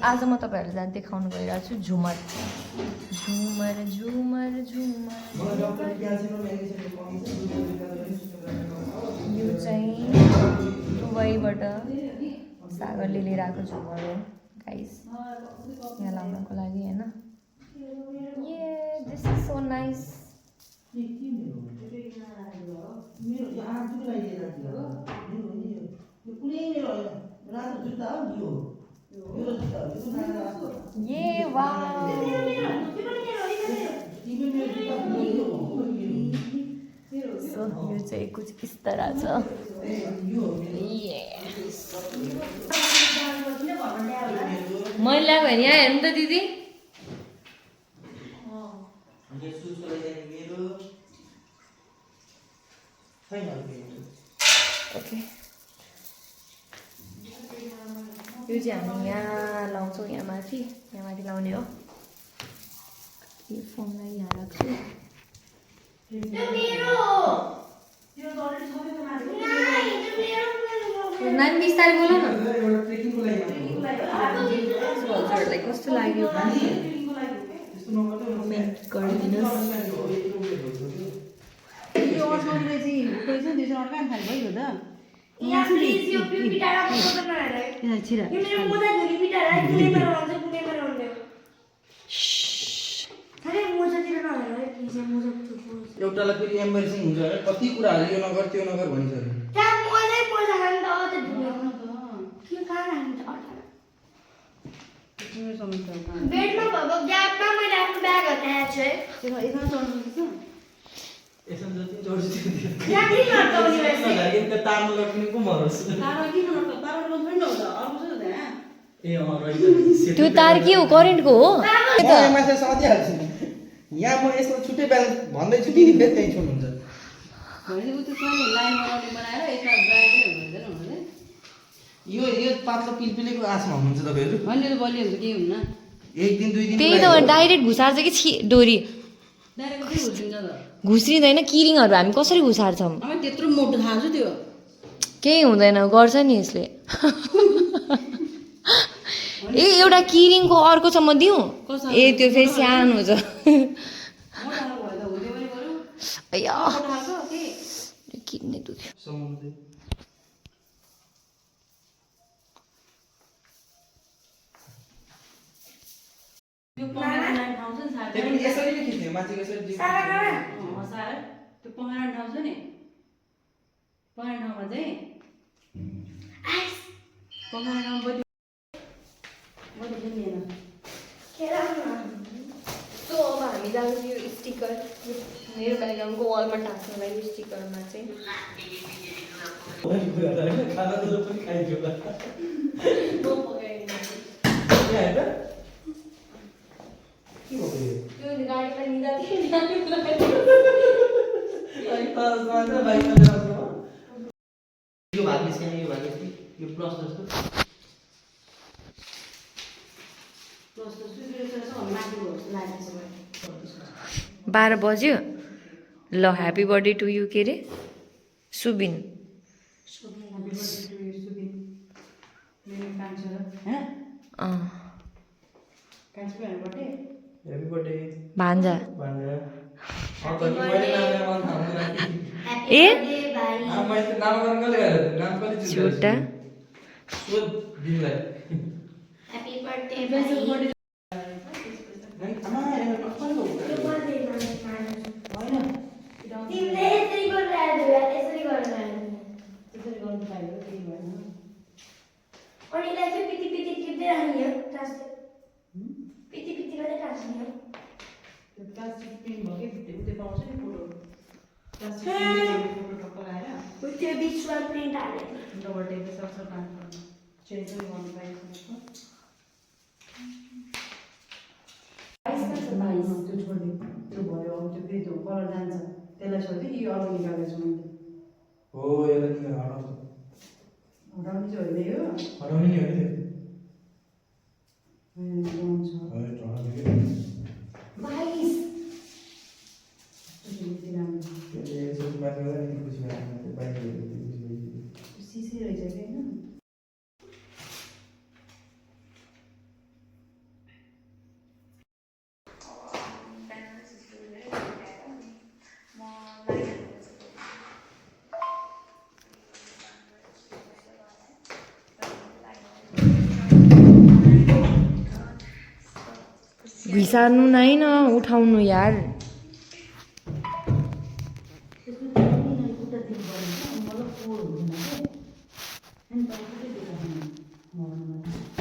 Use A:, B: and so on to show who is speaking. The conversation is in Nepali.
A: आज म तपाईँहरूलाई देखाउनु गइरहेको छु झुमर झुमर झुमर झुमर यो चाहिँ दुबईबाट सागरले लिएर आएको झुमर हो गाइस यहाँ लाउनको लागि हैन ये दिस इज सो नाइस ये वाओ सो यो चाहिँ कुछ इस तरह छ मैले ल्याएको होइन यहाँ हेर्नु त दिदी ओके यो चाहिँ हामी यहाँ लाउँछौँ यहाँ माथि लाउने हो यो फोनलाई यहाँ राख्छु नानी बिस्तारै बोल न हजुरहरूलाई कस्तो लाग्यो कमेन्ट गरिदिनुहोस्
B: एउटालाई फेरि एम्बेरेसिङ हुन्छ कति कुराहरू यो नगर त्यो नगर भनिसक्यो
C: बेडमा भएको ग्यापमा मैले आफ्नो ब्याग हटाएको छु है
B: यसमा जति जोड्छु
C: यहाँ किन हटाउने रहेछ
B: त्यो तारमा लट्ने को मरोस्
A: त्यो तार के हो करेन्टको हो
B: मान्छे सधिहाल्छु यहाँ म यसको छुट्टै ब्यालेन्स भन्दैछु कि फेरि त्यही छुनुहुन्छ यो पातलो पिलपिलेको आशमा हुनुहुन्छ तपाईँहरू एक दिन दुई दिन
A: त्यही त डाइरेक्ट घुसार्छ कि डोरी घुस्रिँदैन किरिङहरू हामी कसरी घुसार्छौँ
D: त्यत्रो मोटो थाहा छ त्यो
A: केही हुँदैन गर्छ नि यसले ए एउटा किरिङको अर्को छ म दिउँ ए त्यो फेरि सानो छ अय्या किन्ने दुख्यो
B: यसरी नै खिच्ने माथि यसरी
D: त्यो 15 ठाउँ छ नि 15 ठाउँमा चाहिँ 15 ठाउँ
A: सो अब हामी जान्छौँ यो स्टिकर मेरो ब्याकग्राउन्डको वालमा टाँस्नुलाई यो स्टिकरमा चाहिँ त्यो गाडीलाई निदा
B: यो भाग निस्क्यो यो भाग निस्क्यो यो प्लस जस्तो
A: 12 बज्यो ल ह्याप्पी बर्थडे टु यु के अरे सुबिन भान्जा ए छोटा
C: Happy birthday, buddy. तिमीले यसरी गरिरहेको यसरी गरिरहेको अनि यसलाई चाहिँ पिटी पिटी टिप्दै राख्ने हो टास्क पिटी पिटी गर्दै टास्ने हो
D: त्यो प्लास्टिक पिन भके भित्र उतै पाउँछ नि फोटो प्लास्टिक फोटो टक्क लाएर
C: त्यो बिचमा प्रिन्ट हाल्ने
D: डबल टेप सक्छ पाँच चेन्ज पनि गर्नु पाइन्छ त्यो छोडिदियो त्यो भयो अब त्यो फेरि त्यो कलर जान्छ त्यसलाई छोडिदियो यो अरू निकालेको छु मैले
B: हो यसलाई निकाल हटाउँछ
D: हटाउने चाहिँ होइन यो
B: हटाउने नि हो नि
D: सिसी रहेछ कि होइन
A: घिसार्नु नै न उठाउनु यार
D: त्यसको चाहिँ यिनीहरू खुट्टा दिनु पर्ने हुन्छ अनि मतलब फोहोर हुँदैन के अनि तपाईँ के देखाउनु मगाउनु